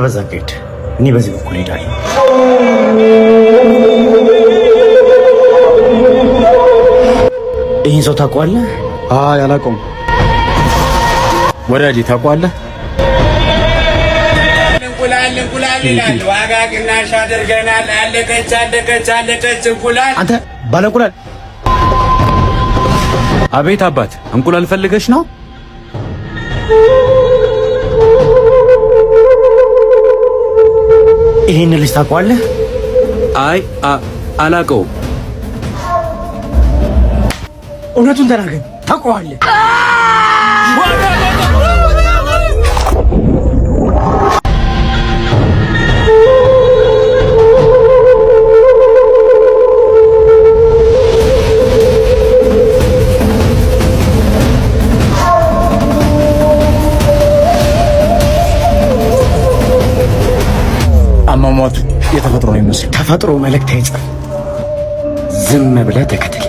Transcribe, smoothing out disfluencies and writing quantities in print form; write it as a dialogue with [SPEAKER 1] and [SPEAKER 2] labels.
[SPEAKER 1] በዛ ጋ ሂድ፣ እኔ በዚህ በኩል ሄዳለሁ። ይህን ሰው ታውቀዋለህ?
[SPEAKER 2] አይ አላውቀውም።
[SPEAKER 3] ወዳጄ ታውቀዋለህ?
[SPEAKER 4] እንቁላል እንቁላል ይላል። ዋጋ ቅናሽ አድርገናል። አለቀች አለቀች አለቀች እንቁላል።
[SPEAKER 1] አንተ ባለ እንቁላል።
[SPEAKER 3] አቤት አባት፣ እንቁላል ፈልገሽ ነው?
[SPEAKER 1] ይህን ልጅ ታውቀዋለህ?
[SPEAKER 3] አይ አላውቀውም።
[SPEAKER 1] እውነቱን ተናገር፣ ታውቀዋለህ?
[SPEAKER 2] አሟሟቱ የተፈጥሮ ነው ይመስል።
[SPEAKER 1] ተፈጥሮ መልእክት አይጽፍ። ዝም ብለህ ተከተል።